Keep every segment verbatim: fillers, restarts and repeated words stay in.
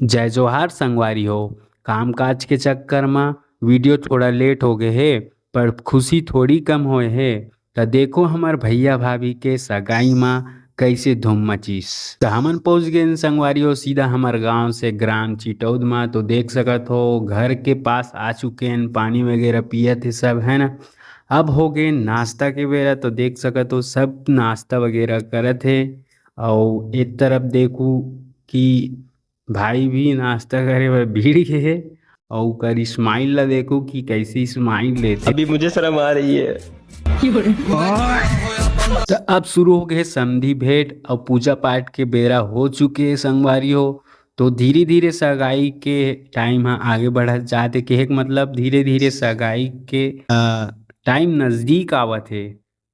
जय जोहार संगवारी हो। कामकाज के चक्कर म वीडियो थोड़ा लेट हो गए हे, पर खुशी थोड़ी कम होए हे। त देखो हमर भैया भाभी के सगाई म कैसे धूम मचिस। त हमन पहुंच गए संगवारी हो सीधा हमर गांव से ग्राम चिटौद म। तो देख सकत हो घर के पास आ चुके हैं, पानी वगैरह पियत हे सब, है ना। अब हो गए नाश्ता के बेरा। तो देख सकत हो सब नाश्ता वगैरह करत हे। अउ एक तरफ देखू कि भाई भी नाश्ता करे बर भीड़ गे हे, अउ ओकर स्माइल ला देखो कि कैसे स्माइल लेथे। अभी मुझे शर्म आ रही है। त अब शुरू हो गए समधी भेंट, अउ पूजा पाठ के बेरा हो चुके हे संगवारी हो। तो धीरे धीरे सगाई के टाइम ह आगे बढ़त जात हे, कहे के मतलब धीरे धीरे सगाई के टाइम नजदीक आवत हे।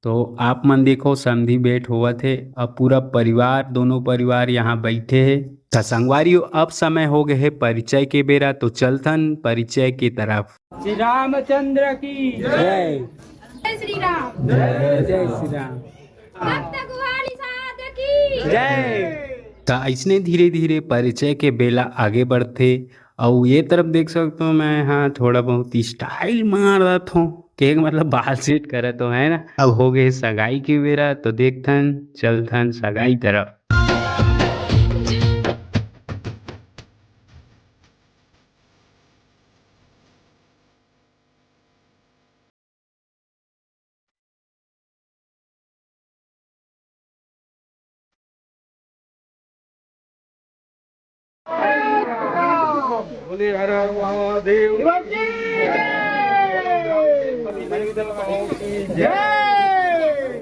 तो आप मन देखो समधी भेंट होवत हे, अब पूरा परिवार, दोनों परिवार यहाँ बैठे हे। त संगवारी हो, अब समय हो गए हे परिचय के बेरा, तो चलथन परिचय के तरफ। श्री रामचंद्र की जय। जय श्री राम। जय श्री राम। भक्त गुहारी साध की जय। त अइसने धीरे धीरे परिचय के बेला आगे बढ़थे। अउ ये तरफ देख सकत हो मैं हा थोड़ा बहुत स्टाइल मारत हो, के मतलब बाल सेट करत हो, है ना। अब हो गए सगाई के बेरा, तो देखथन चलथन सगाई तरफ। बोले हर हर महादेव।